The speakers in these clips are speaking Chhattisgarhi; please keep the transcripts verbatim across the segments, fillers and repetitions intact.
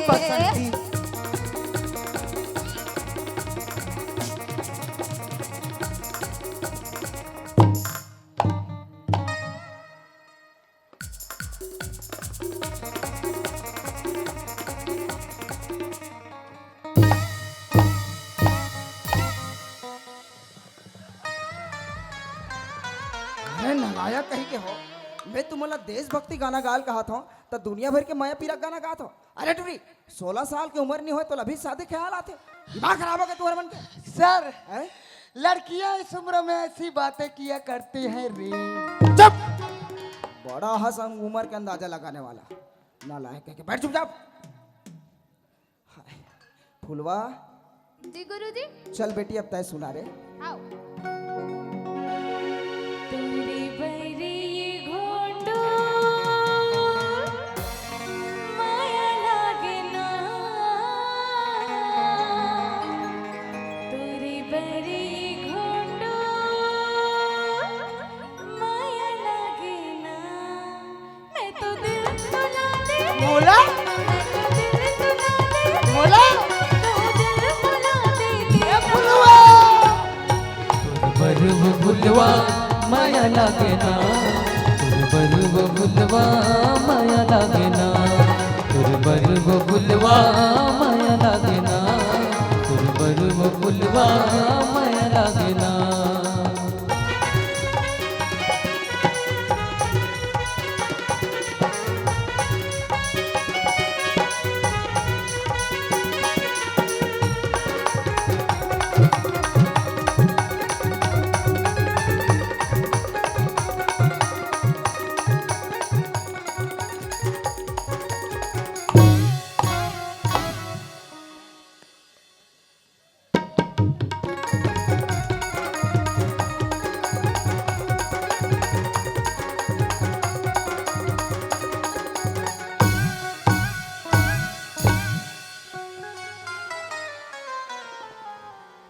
बसंती। अरे नलायक कहीं के हो, मैं तुमन ला देशभक्ति गाना गाल कहत हूँ, त दुनिया भर के मया पीरा गाना गात हो। अरे टुरी, सोलह साल के उम्र नहीं होय तो अभी शादी ख्याल आथे। दिमाग खराब हो गया तुम्हारे मन के। सर, हैं? लड़कियां इस उम्र में ऐसी बातें किया करती हैं रे। चुप। बड़ा हस उम्र के अंदाजा लगाने वाला। नालायक कह के बैठ चुपचाप। हाय। फुलवा। जी गुरुजी। चल बेटी, अब तय सुना रे। आओ। तुरी बरी घोंटो माया लागे ना, तुरी बरी घोंटो माया लागे ना। मैं तो दिल तुला दे, बोला? मैं तो दिल तुला दे, बोला? तो दिल तुला दे, ए फुलवा। तोर बर वो फुलवा माया लागे ना, तोर बर वो फुलवा माया लागे ना, तोर बर वो फुलवा माया लागे ना, तोर बर वो फुलवा माया लागे ना।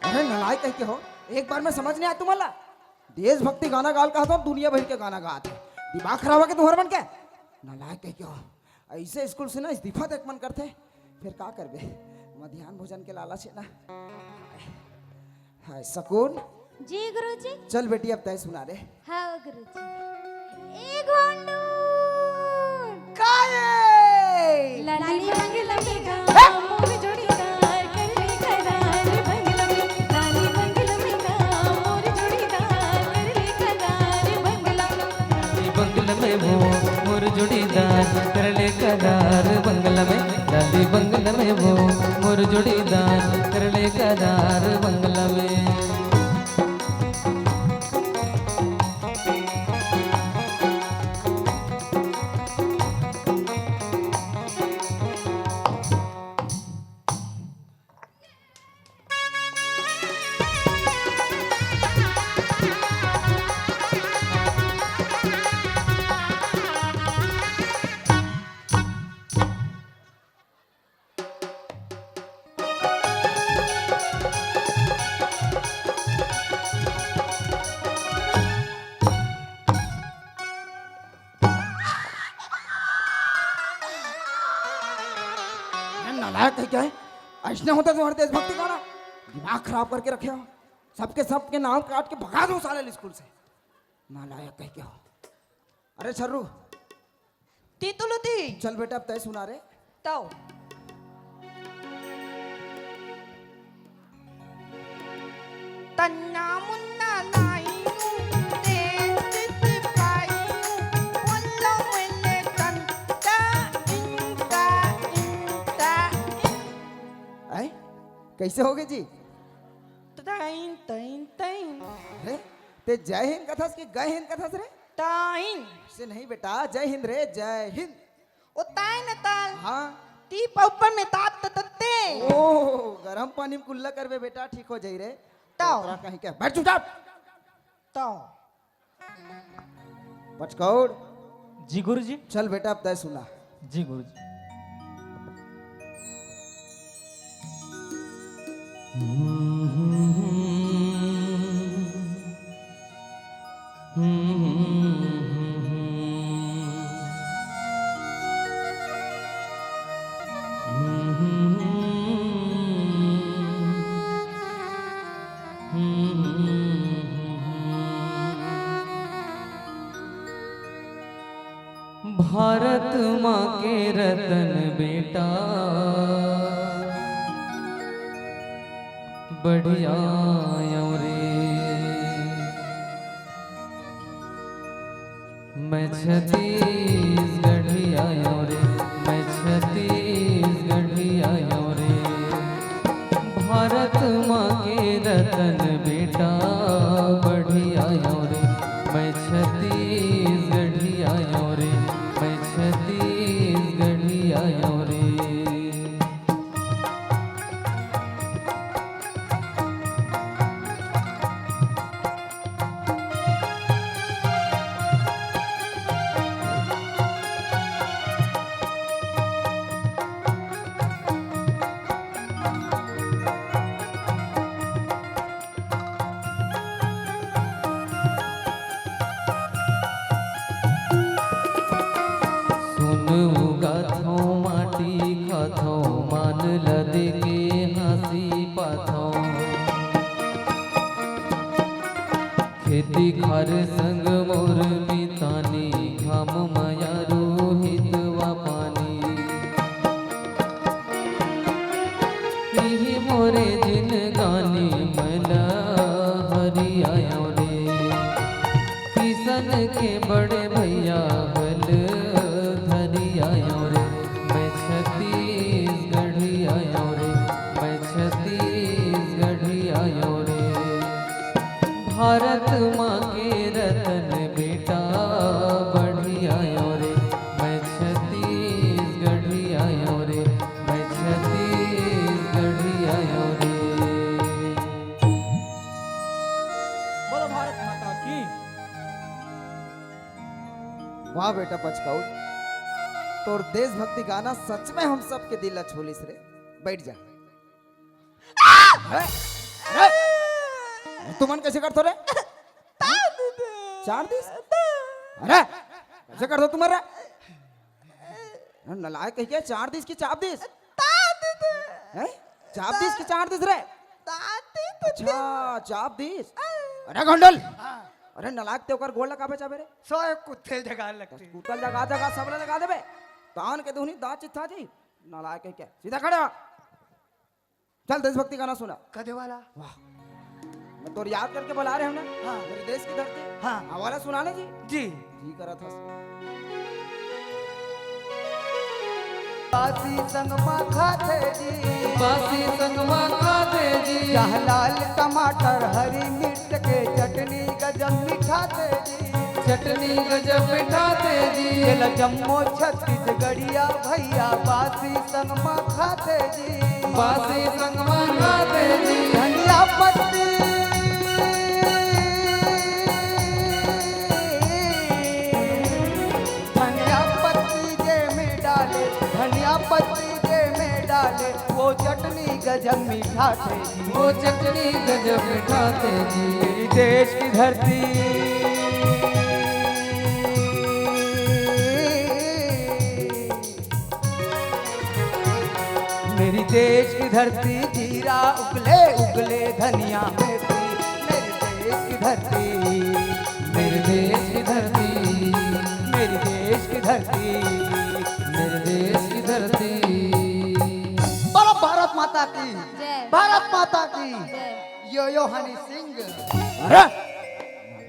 अरे नलायक कह के हो, एक बार में समझ नहीं आया तुम्हारा। देशभक्ति गाना गाल कहा तो दुनिया भर के गाना गात है। दिमाग खराब हो गया तुम्हारे मन के। नलायक कह के हो, ऐसे स्कूल से ना इस्तीफा देके मन करथे, फिर का करबे? मध्यान्ह भोजन के लालच हे ना। हाय, हाय, सकून। जी गुरुजी। चल बेटी, अब तय सुना दे। हाँ गुरुजी। ए गोंडू। काये? लाली बंगला में गा, हैं? मोर जोड़ीदार, कर ले करार बंगला में। लाली बंगला में गा, मोर जोड़ीदार, कर ले करार बंगला में। लाली बंगला में वो मोर जोड़ीदार, कर ले करार बंगला में। लाली बंगला में वो मोर जोड़ीदार, कर ले करार बंगला में। ये नालायक है क्या है? ऐसने होता तुम्हारे देशभक्ति गाना? दिमाग खराब करके रखे हो। सबके सबके नाम काट के भगा दो साले स्कूल से। नालायक कह के हो। अरे छर्रू, ती तुलुती। चल बेटा, अब तय सुना रे। तौ। तन्ना मुन्ना नाई हूँ, तेज सिपाही हूँ, बोलो बोले तन, ता, इन, ता, इन, ता, इन। आय? कैसे हो गए जी? तैन, तैन, तैन। अरे, ते जय हिंद कथस कि गय हिंद कथस रे? ताइन। से नहीं बेटा, जय हिंद रे, जय हिंद। ओ ताइन ताल। हाँ। ती पौपर में तात तत्ते। ओ, गरम पानी में कुल्ला करबे बेटा, ठीक हो जाई रे। ताओ। तोरा कहीं के, बैठ चुपचाप। ताओ। पचकौड़। जी गुरुजी। चल बेटा, अब तय सुना। जी गुरुजी। भारत माँ के रतन बेटा, बढ़िया आयो रे। मैं छत्तीसगढ़ी आयो रे, मैं छत्तीसगढ़ी आयो रे। भारत माँ के रतन बेटा, बढ़िया आयो रे। मैं छत्तीसगढ़ी आयो रे, मैं छत्तीसगढ़ी आयो रे। सुन उगाथों माटी खाथों, मान ल देके हाँसी पाथों। खेती खार संग मोर मितानी, घाम मया रोहित वा पानी। इही मोरे जिनगानी, मैं ल हरियायो रे। किसन के बड़े भैया हल धरियायो रे। मैं छत्तीसगढ़ी आयो रे, मैं छत्तीसगढ़ी आयो रे। भारत माँ के रतन बेटा, बढ़िया आयो रे। मैं छत्तीसगढ़ी आयो रे, मैं छत्तीसगढ़ी आयो रे। बोलो भारत माता की। वाह बेटा पचकाउट, तोर देशभक्ति गाना सच में हम सबके दिल ला छू लिस रे। बैठ जा। अरे, अरे, तुमन कैसे करथो रे? चार दिस? अरे, कैसे करथो तुमन रे? नलायक कहिके चार दिस कि चाप दिस? हैं? चाप दिस कि चार दिस रे? अच्छा, चाप दिस। अरे घोंडल, अरे नलायक ते ओकर गोड़ ला काबर चाबे रे? सौ एक कुत्ते जगा लगती। कुत्ता जगा जगा सब ला लगा देबे। तान के दुहनी दांत चित्था जी। नलायक कहिके। सीधा खड़ा। चल, देशभक्ति गाना सुना। कदे वाला? वाह, मैं तोर याद करके बुला रहे हम ना। हाँ। मेरे देश की धरती। हाँ। आ वाला सुना ना जी। जी। जी करा था। बासी संग मा खाथे जी। बासी संग मा खाथे जी। जहाँ लाल टमाटर, हरी मिर्च के चटनी गजब मिठाथे जी। चटनी गजब मिठाथे जी। जेला जम्मो छत्तीसगढ़िया भैया बासी संग मा खाथे जी। बासी संग मा खाथे जी। धनिया पत्ती, धनिया पत्ती जे में डाले, धनिया पत्ती जे में डाले, वो चटनी गजब मिठाथे जी। वो चटनी गजब मिठाथे जी। मेरी देश की धरती, मेरी देश की धरती, जीरा उगले उगले धनिया मेथी। मेरी देश की धरती, मेरे देश की धरती, मेरी देश की धरती, मेरे देश की धरती। बोलो भारत माता की। जय। भारत माता की। जय। यो यो हनी सिंह। अरे,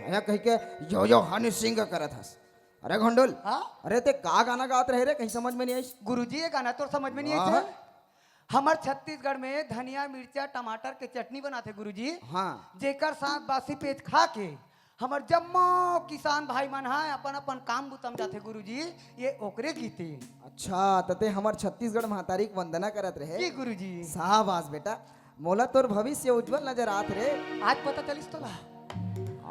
आया कहिके यो यो हनी सिंह करत हस। अरे घोंडुल, हाँ? अरे ते का गाना गात रहे रे, कहीं समझ में नहीं आइस। गुरुजी, ये गाना तोर समझ में नहीं आइस, हाँ। हमर छत्तीसगढ़ में धनिया, मिर्चा, टमाटर के चटनी बनाथे गुरुजी। हाँ। जेकर साथ बासी पेज खा के हमर जम्मो किसान भाई मन ह अपन अपन काम बुता म जाथे गुरुजी। ये ओकरे गीत ए। अच्छा, त ते हमर छत्तीसगढ़ महतारी के वंदना करत रहे। जी गुरुजी। शाबाश बेटा, मोला तोर भविष्य उज्जवल नजर आत रे। आज पता चलिस तोला?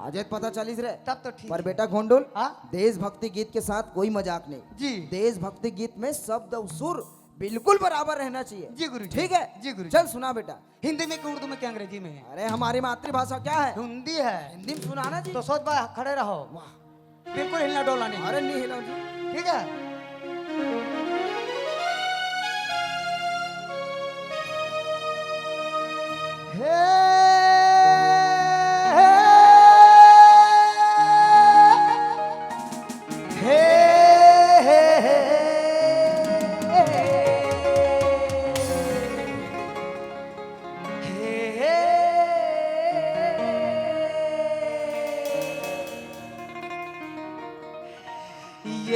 आज पता चलिस रे। तब तो ठीक पर है। बेटा घोंडुल, हाँ? देशभक्ति गीत के साथ कोई मजाक नहीं। जी। देशभक्ति गीत में शब्द और सुर बिल्कुल बराबर रहना चाहिए। जी गुरुजी। ठीक है? जी गुरुजी। चल सुना बेटा। हिंदी में कि उर्दू में कि अंग्रेजी में? अरे हमारी मातृभाषा क्या है? हिंदी है। हिंदी में सुनाना जी। तो सोच बा, खड़े रहो। वाह। बिल्कुल हिलना डोलना नहीं। अरे नहीं हिलाओ जी। ठीक है। हे, हे, हे, हे,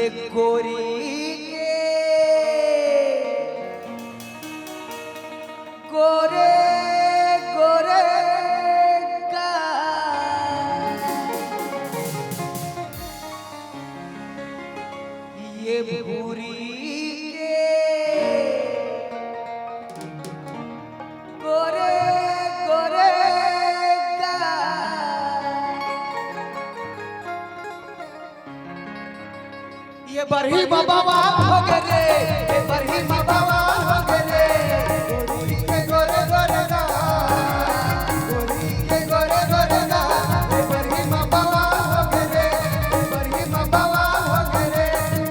गोरी के गोरे गोरे गाल, ये भूरी के गोरे गोरे गाल। ये बरही बाबा हो गे रे, ये बरही बाबा हो गे रे। गोरी के गोरे गोरे गाल, गोरी के गोरे गोरे गाल। ये बरही बाबा हो गे रे, ये बरही बाबा हो गे रे,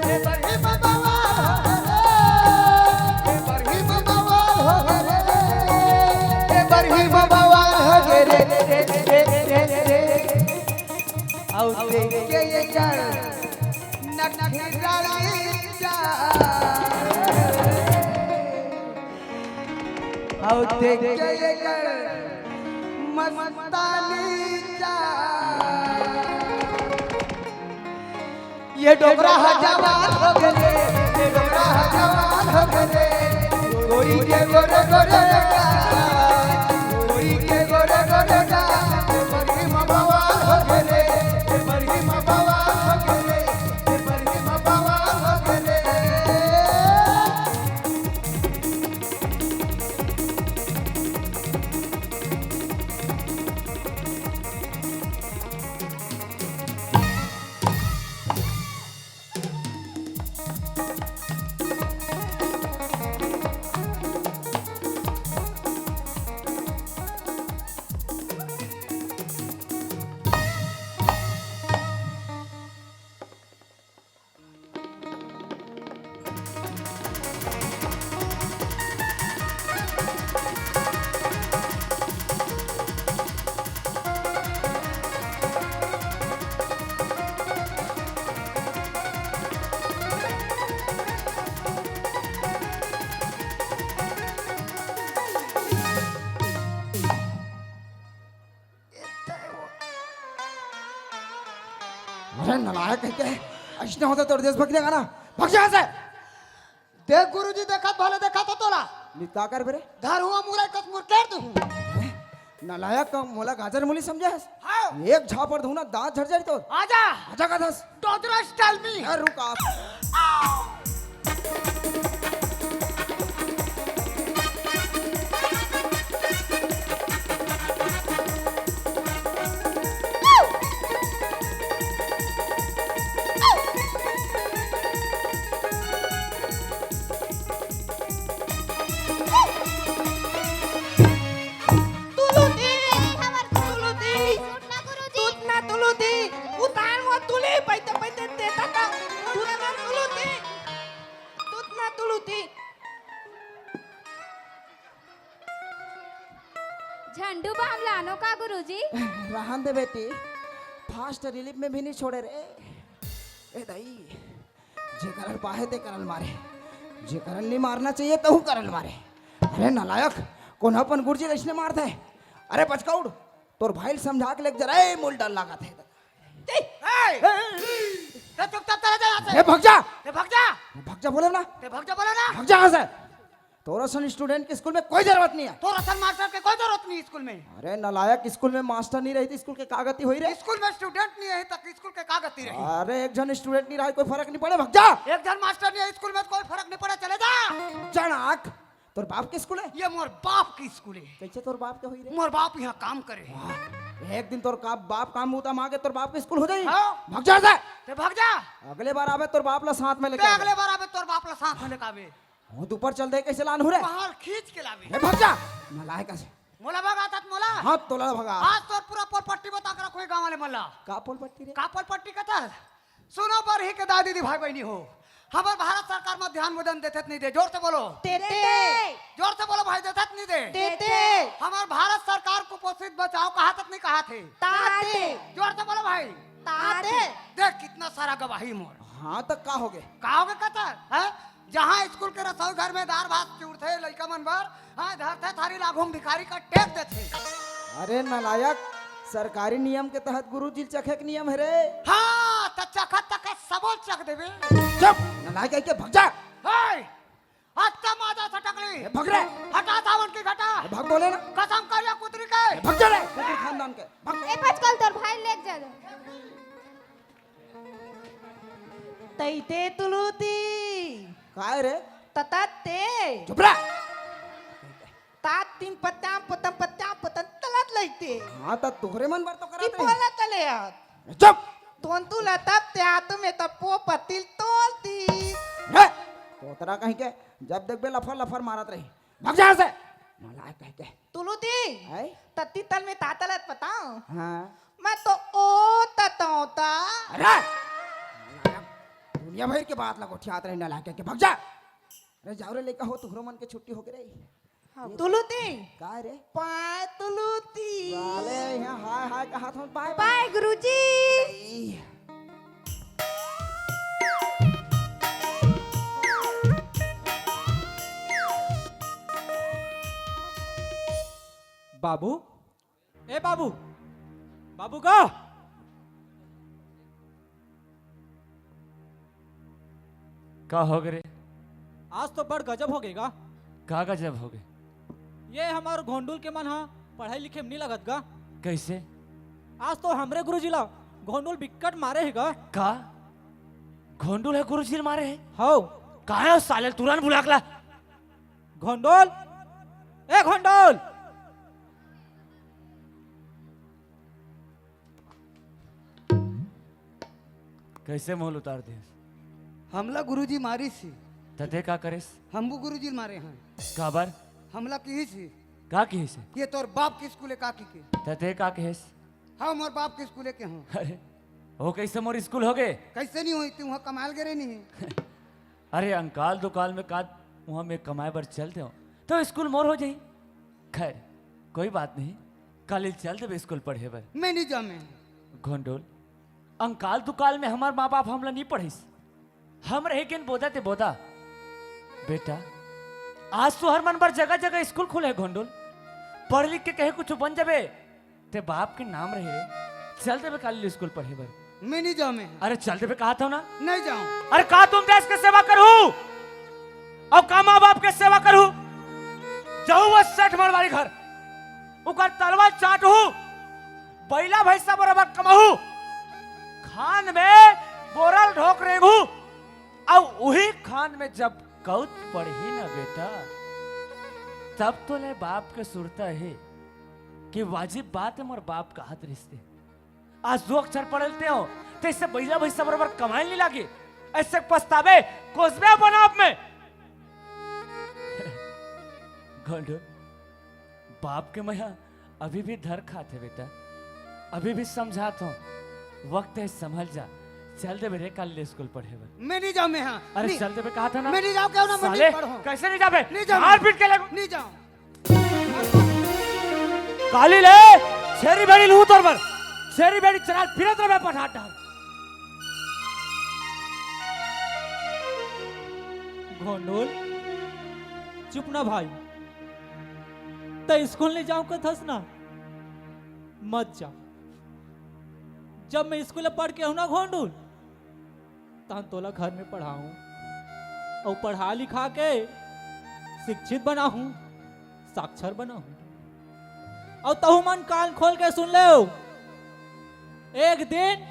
ये बरही बाबा हो गे रे, ये बरही बाबा हो गे रे, ये बरही बाबा हो गे रे, रे, रे, रे, रे, रे। अउ देख के ये कर नखराली चाल। अउ देख के ये कर मस्तानी चाल। ये डोकरा ह जवान हो गे रे, ये डोकरा ह जवान हो गे रे। गोरी के गोरे गोरे गाल, गोरी के गोरे गोरे गाल। ये बरही म बवाल हो गे रे, ये बरही म बवाल हो गे रे, ये बरही म बवाल हो गे रे। अरे नलायक कहिके, अइसने होथे तोर देशभक्ति के गाना। भग जा यहाँ से। देख गुरुजी, देखत भले देखत हो तोला। नित का करबे रे? धरहुआ मुरई कस मुरकेट दूँ। हैं? नलायक, मोला गाजर मूली समझे हस? हाँ। एक झापड़ दूँ ना, दांत झड़ जाही तोर। आजा। आजा कथस। डोजरा style में। ए, रुक आ। तुलुती, हमर तुलुती, सुन ना गुरुजी। तुतना तुलुती, उतार वो तुली, पैते पैते देता था। तुतना तुलुती, तुतना तुलुती। झंडू बाम लानो का गुरुजी? रहन दे बेटी, fast relief में भी नहीं छोड़े रे। ए दाई, जेकरन पाहे तेकरन मारे, जेकरन नहीं मारना चाहिए तहू करन मारे। अरे नालायक, कोन अपन गुरुजी ल अइसने मारथे? अरे बचका उठ, तोर भाई ल समझा के लेके जरा, ए, मोला डर लागत हे। ए, ए, ए, ए, चुपचाप चला जा यहाँ से। ए, भग जा। ए, भग जा। भग जा बोले ना। ए, भग जा बोले ना। भग जा यहाँ से। तोर असन student के स्कूल में कोई जरूरत नहीं है। तोर असन मास्टर के कोई जरूरत नहीं स्कूल में। अरे नालायक, स्कूल में मास्टर नहीं रही त स्कूल के का गति होही रे? स्कूल में student नहीं रही त स्कूल के का गति रही? अरे एक झन student नहीं रही, कोई फरक नहीं पड़े, भग जा। एक झन मास्टर नहीं है स्कूल में, कोई फरक नहीं पड़े, चले जा। जनाक, तोर बाप के स्कूल है? ये मोर बाप के स्कूल है। कैसे तोर बाप के होही रे? मोर बाप यहाँ काम करे। वाह, एक दिन तोर का बाप काम बूता मांगे, तोर बाप के स्कूल हो जाही। हाँ। भग जा से। ते भग जा। अगले बार आबे तोर बाप ला साथ में लेके ते आबे। अगले बार आबे तोर बाप ला साथ में लेके आबे। वो ऊपर चल दे, कैसे लानहूँ रे? बाहर खींच के लाबे। ए, भग जा। नालायक से। मोला भगाथस मोला? हाँ, तोला भगा। आज तोर पूरा पोल पट्टी बता के रखहूँ गाँव वाले मन ला। का पोल पट्टी रे? का पोल पट्टी कथस? सुनो बरही के दाई दीदी भाई बहिनी हो, हमर भारत सरकार मध्यान्ह भोजन देथे त नहीं दे, जोर से बोलो। देथे। जोर से बोलो भाई, देथे त नहीं दे? देथे। हमर भारत सरकार कुपोषित बचाओ कहाथे त नहीं कहाथे? ताथे। जोर से बोलो भाई। ताथे। देख कितना सारा गवाही मोर। हाँ, त का होगे? का होगे कथस? हैं? जहाँ स्कूल के रसोई घर में दार भात चुरथे लइका मन बर, हाँ, धरथे थारी ल आघू म भिखारी कस टेक देथे। अरे नालायक, सरकारी नियम के तहत गुरुजी ल चखे के नियम हे रे। हाँ, त चखत चखत सबो ल चख देबे। चुप, नालायक कहिके भग जा। हाय, हत्ता मादा सटकली। ए, भग रे। हटा सावन की घटा। ए, भग बोले ना। कसम करिया कुतरी के। ए, भग जा रे, कुतरी खानदान के। भग। ए, पचकल तोर भाई लेके जा दे। तैते तुलूती। काय रे? ततते। चुप रह। तात तीन पत्ता पतम पत्ता पतम तलत लइते। हाँ, त तोहरे मन बर तो कि करत रहे। बोला तले यार। चुप। तोंतु लतब ते आतु में त पो पतिल तोलती। हे, तोतरा कहिके, जब देखबे लफर लफर मारत रही। भग जा यहाँ से। नालायक कहिके। तुलूती। हैं? तत्ती तल में तातलत पताओ। हाँ। मैं तो ओ ततौता। अरे! दुनिया भर के बात ला गोठियात रहे, नालायक कहिके। भग जा। अरे जाओ रे लइका हो, तुहरो मन के छुट्टी होगे रे। हाँ, तुलूती। का रे? पाय तुलूती। साले यहाँ हाय हाय कहा था, पाय। पाय गुरुजी। ए। बाबू, ए बाबू, बाबू का? का होगे रे? आज तो बड़ गजब होगे गा। का गजब होगे? ये हमर घोंडुल के मन हा पढ़ाई लिखे में नी लगत गा। कइसे? आज तो हमरे गुरुजी ला घोंडुल बिक्कट मारे हे गा। का? घोंडुल ह गुरुजी ल मारे हे? हव। कहाँ हे ओ साले ल? तुरंत बुला के ला। घोंडुल, ए घोंडुल। कइसे मुँह ल उतार देस? हमला गुरुजी मारिस ही। त तें का करेस? हमू गुरुजी ल मारे हन। काबर? हमला किहिस ही। का किहिस हे? ये तोर बाप के स्कूल हे का कहिके। त तें का कहेस? हाँ, मोर बाप के स्कूले के हूँ। अरे, ओ कइसे मोर स्कूल होगे? कइसे नी होही? तें उहाँ कमाए ल गे रहे नहीं। अरे, अंकाल दुकाल में का उहाँ मैं कमाए बर चल देवँव, त स्कूल मोर हो जाही। खैर, कोई बात नहीं, काली चल देबे स्कूल पढ़े बर। मैं नी जामे। घोंडुल, अंकाल दुकाल में हमर माँ बाप हमला नी पढ़ाइस। हम रहे गेन बोदा ते बोदा। बेटा, आज तुँहर मन बर जगह जगह स्कूल खुले हे घोंडुल। पढ़ लिख के कहीं कुछ बन जाबे, ते बाप के नाम रहे रे। चल देबे काली स्कूल पढ़े बर। मैं नी जामे। अरे चल देबे कहा था ना। नी जाँव। अरे का तुँहर देश के सेवा करहूँ? अउ का माँ बाप के सेवा करहूँ? जाहूँ वो सेठ मरवारी घर, उकर तलवा चाटहूँ, बइला भइँसा बरोबर कमाहूँ, खान में बोरा ल ढोक रेंगहूँ, अउ उही खान में जब कउत पड़ही न बेटा, तब तोला बाप के सुरता हे कि वाजिब बात हे मोर बाप कहत रिहिस ते। आज दू अक्षर पढ़े ल तेंव, त अइसे बइला भइँसा बरोबर कमाए ल नी लागे। अइसे पछताबे, कोसबे अपन आप में। घोंडुल, बाप के मया अभी भी धर खात हे बेटा, अभी भी समझात हँव, वक्त हे, संभल जा। चल देबे रे काली स्कूल पढ़े बर। मैं नी जाँव, मैं हाँ। अरे नी। चल देबे कहा था ना। मैं नी जाँव, केहेंव ना, मैं साले, नी पढ़हूँ। कइसे नी जाबे? नी जाँव। मारपीट के ले। नी जाँव। काली ले, छेरी भेड़ी लूहूँ तोर बर। छेरी भेड़ी चरात फिरत रहिबे पठार डहर। घोंडुल, चुप ना भाई। तें स्कूल नी जाँव कथस ना, मत जा। जब मैं स्कूल पढ़ के आहूँ ना घोंडुल, तहन तोला घर में पढ़ाहूँ अउ पढ़ा लिखा के शिक्षित बनाहूँ, साक्षर बनाहूँ। अउ तहूँ मन कान खोल के सुन लेव, एक दिन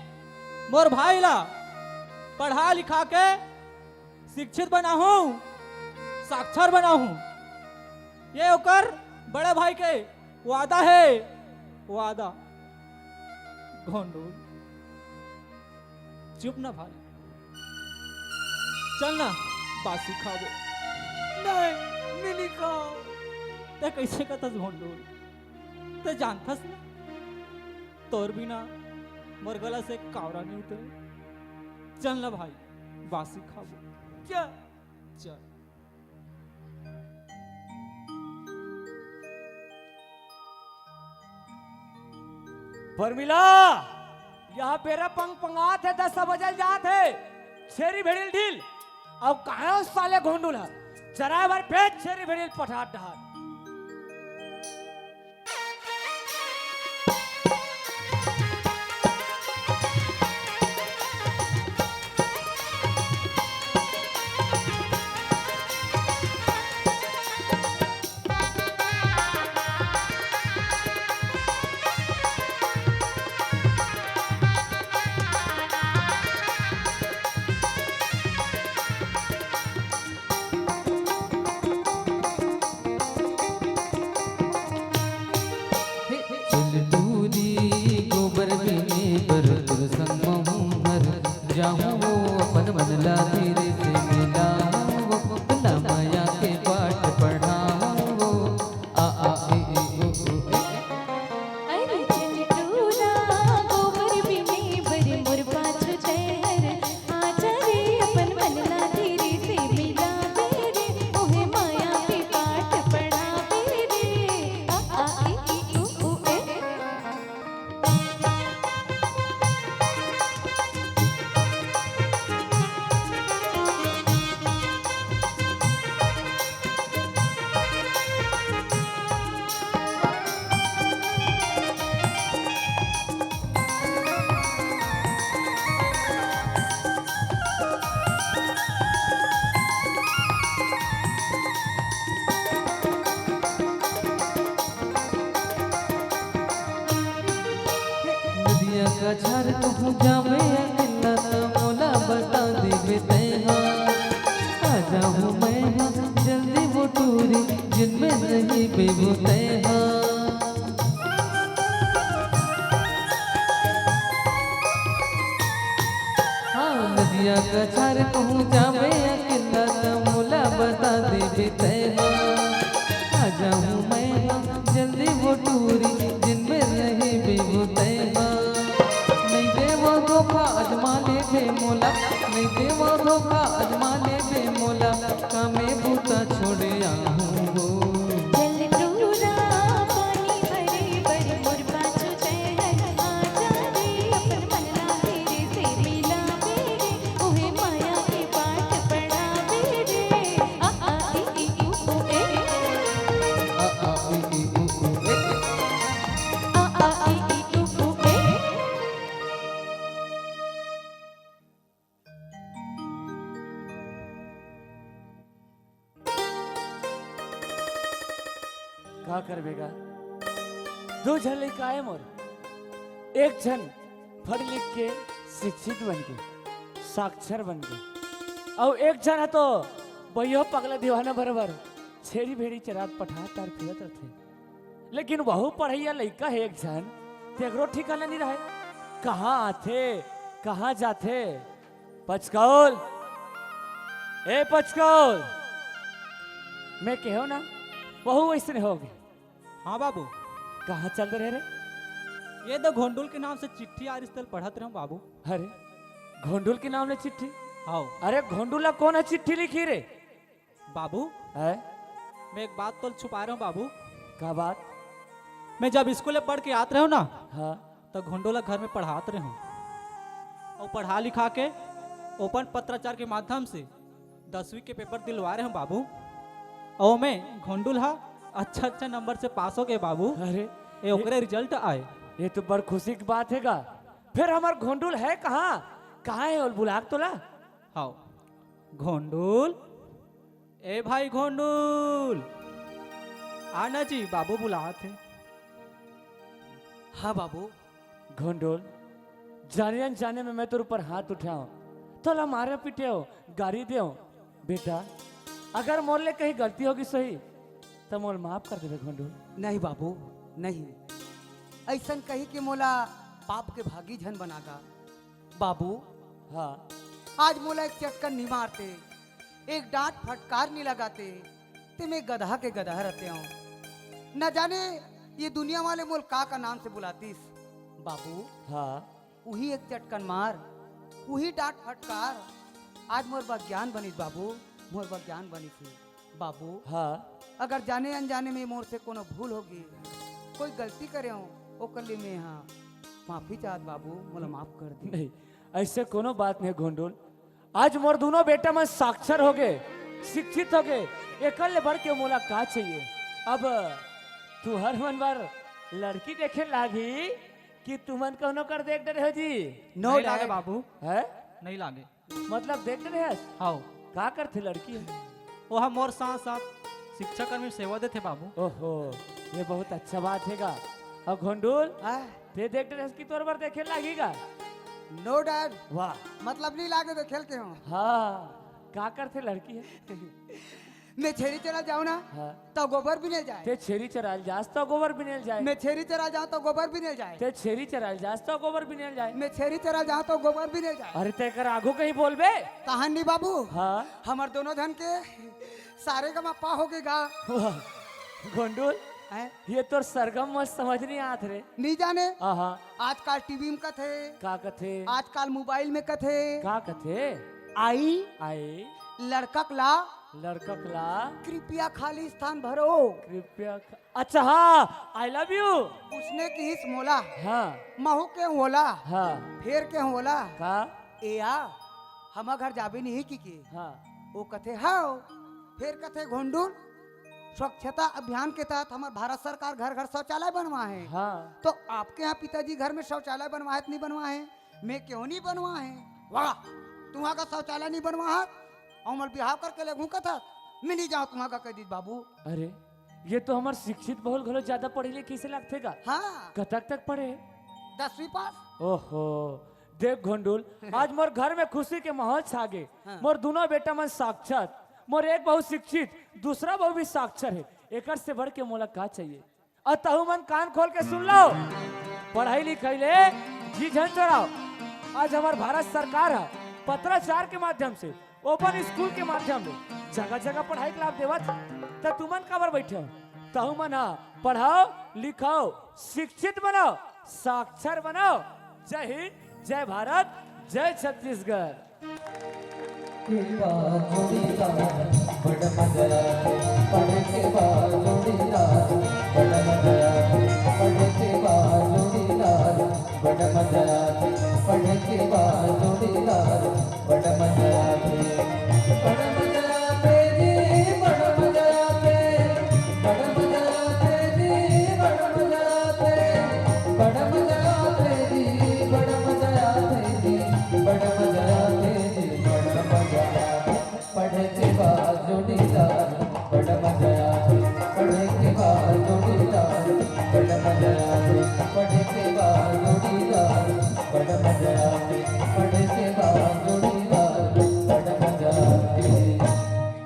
मोर भाई ला पढ़ा लिखा के शिक्षित बनाहूँ, साक्षर बनाहूँ। ये ओकर बड़े भाई के वादा हे, वादा। घोंडुल, चुप ना भाई, चल ना, बासी खाबो। नहीं, मैं नी खाँव। तें कइसे कथस घोंडुल? तें जानथस ना, तोर बिना मोर गला से कावरा नी उतरे। चल ना भाई, बासी खाबो। चल। चल। परमिला, यहाँ बेरा पंग पंगात हे, दस बजल जात हे। छेरी भेड़ी ल ढील। अउ कहाँ हे ओ साले घोंडुल ह? चराए बर भेज छेरी भेड़ी ल पठार डहर। कछार कहूँ जाबे अकेल्ला त मोला बता देबे तैं हा। आ जाहूँ मैं हा जल्दी वो टूरी, जिनमें नहीं बेबो तैं हा। हाँ, नदिया कछार कहूँ जाबे अकेल्ला त मोला बता देबे तैं हा। आ जाहूँ मैं हा जल्दी वो टूरी, जिनमें नहीं बेबो तैं हा। नहीं देवो धोखा अजमा लेबे मोला, नहीं देवो धोखा अजमा लेबे मोला, कामे बूता छोड़े आहूँ वो। जल टूरा पानी भरे बर मोर पाछू तैं हर आ जा रे, अपन मन ला तेरे से मिलाबे रे, ओहे माया के पाठ पढ़ाबे रे। आ, आ, ई, ई, उ, ऊ, ए। आ, आ, ई, ई, उ, ऊ, ए। आ, आ, ई, ई, उ, ऊ, ए। का करबे गा? दू झन लइका आए मोर, एक झन पढ़ लिख के शिक्षित बन के, साक्षर बन के, अउ एक झन ह तो बइयो पगला दीवाना बरोबर छेरी भेड़ी चरात पठार तार फिरत रथे। लेकिन वहू पढ़इया लइका हे एक झन, तेकरो ठिकाना नइ रहय, कहाँ आथे, कहाँ जाथे। पचकौल, ए पचकौल, मैं कहेंव ना, वहू वइसने होगे। हाँ बाबू। कहाँ चल दे रहे रे? ये दे घोंडुल के नाम से चिट्ठी आ रिस तेला पढ़त रहेंव बाबू। अरे, घोंडुल के नाम ले चिट्ठी? हाँ। अरे, घोंडुल ला कोन ह चिट्ठी लिखही रे? बाबू, हैं? मैं एक बात तोला छुपाय रहेंव बाबू। का बात? मैं जब स्कूल ले पढ़ के आत रहेंव ना, हाँ। त घोंडुल ला घर में पढ़ात रहेंव। अउ पढ़ा लिखा के ओपन पत्राचार के माध्यम से दसवीं के पेपर दिलवाय रहेंव बाबू। अउ ओमे घोंडुल ह अच्छा अच्छा नंबर से पास होगे बाबू। अरे, ए ओकरे रिजल्ट आय। ये तो बड़ खुशी के बात हे गा। फेर हमर घोंडुल हे कहाँ? कहाँ हे, ओला बुला के तोला। हाँ, घोंडुल, ए भाई घोंडुल, आ ना जी, बाबू बुलात हे। हाँ बाबू। घोंडुल, जाने अनजाने में मैं तोर ऊपर हाथ उठाएंव, तोला मारेंव पीटेंव, गारी देंव। बेटा, अगर मोर ले कहीं गलती होगिस होही, त मोला माफ कर देबे घोंडुल। नहीं बाबू, नहीं। अइसन कहि के मोला पाप के भागी झन बना गा। बाबू, हाँ। आज मोला एक चटकन नइ मारते, एक डांट फटकार नइ लगाते, ते मैं गदहा के गदहा रहतेंव। न जाने ये दुनिया वाले मोला का का नाम से बुलातिस। बाबू, हाँ। उही एक चटकन मार, उही डांट फटकार, आज मोर बर ज्ञान बनिस बाबू, मोर बर ज्ञान बनिस हे। बाबू, हाँ। अगर जाने अनजाने में मोर से कोनो भूल होगे, कोई गलती करेंव, ओकर ले मैं हा माफी चाहत बाबू, मोला माफ कर दे। नहीं, अइसे कोनो बात नहीं घोंडुल। आज मोर दूनों बेटा मन साक्षर होगे, शिक्षित होगे, एकर ले बढ़ के मोला का चाहिए? अब तुंहर मन बर लड़की देखे लागही कि तुमन कोनो कर देख डरे हो जी? No नहीं लागे dad। बाबू। हैं? नहीं लागे। मतलब देख डरे हस? हाँ। का करथे लड़की ह? ओहा मोर साथ साथ शिक्षा कर्मी सेवा देथे बाबू। ओहो, ये बहुत अच्छा बात हे गा। अउ घोंडुल, हाँ? ते देख डरे हस कि तोर बर देखे लागही गा? No dad। वाह। मतलब नहीं लागे देखे ल के हूँ। हाँ, का करथे लड़की ह? मैं छेरी चरा जाऊँ ना, हाँ। त गोबर बिने ल जाए। ते छेरी चराय ल जास त गोबर बिने ल जाए। मैं छेरी चरा जाऊँ त गोबर बिने ल जाए। ते छेरी चराय ल जास त गोबर बिने ल जाए। मैं छेरी चरा जाऊँ त गोबर बिने ल जाए। अरे, तेकर आगू कहीं बोलबे? तहन नी बाबू। हाँ। हमर दोनों झन के सारे गा मा पा होगे गा। वाह, घोंडुल, हैं? ये तोर सरगम म समझ नहीं आत रे। नहीं जाने। आहा। आजकल टीवी में कथे। का कथे? आजकल मोबाइल में कथे। का कथे? आई। आई। लड़का ला। लड़का ला। कृपया खाली स्थान भरो। कृपया खा-, अच्छा, हाँ, I love you। उसने किहिस मोला। हाँ। महू के होला। हाँ। फेर के होला। का? ए आ, हमर घर जाबे नहीं कि के? हाँ। वो कथे, "हाँ।" फेर कथे, "घोंडुल, स्वच्छता अभियान के तहत हमर भारत सरकार घर घर शौचालय बनवा हे। हाँ। तो आपके यहाँ पिताजी घर में शौचालय बनवा हे त नहीं बनवा हे? मैं क्यों नहीं बनवा हे?" "वाह, तुँहर घर शौचालय नहीं बनवा हे, अउ मोर बिहाव करके लेगहूँ कथस, मैं नहीं जाऊँ तुँहर घर," कहि दिस बाबू। अरे, ये तो हमर शिक्षित बहुल घलो ज्यादा पढ़े लिखे से लगथे गा। हाँ। कतक तक पढ़े? दसवीं पास। ओहो, देख घोंडुल, आज मोर घर में खुशी के माहौल छा गे। हाँ। मोर दोनों बेटा मन साक्षर, मोर एक बहू शिक्षित, दूसरा बहू भी साक्षर है। एकर से बढ़ के मोला का चाहिए? अउ तहू मन कान खोल के सुन लो, पढ़ाई लिखाई ले जी झन चोराओ। आज हमार भारत सरकार है, पत्राचार के माध्यम से, ओपन स्कूल के माध्यम ले जगह जगह पढ़ाई के लाभ देवत है। त तुमन काबर बैठे हो? तहू मन हा पढ़ाओ लिखाओ, शिक्षित बनाओ, साक्षर बनाओ। जय हिंद, जय भारत, जय छत्तीसगढ़। के बाद जोड़ीदार, बड़ मजा आथे। पढ़े के बाद जोड़ीदार, बड़ मजा आथे। पढ़े के बाद जोड़ीदार, बड़ मजा आथे। पढ़े के बाद जोड़ीदार, बड़ मजा आथे। बड़ मजा आथे जी, बड़ मजा आथे। बड़ मजा आथे जी, बड़ मजा आथे। बड़ मजा आथे जी, बड़ मजा आथे जी। बड़ मजा आथे जी, बड़ मजा आथे। पढ़े के बाद जोड़ीदार, बड़ मजा आथे। पढ़े के बाद जोड़ीदार, बड़ मजा आथे। पढ़े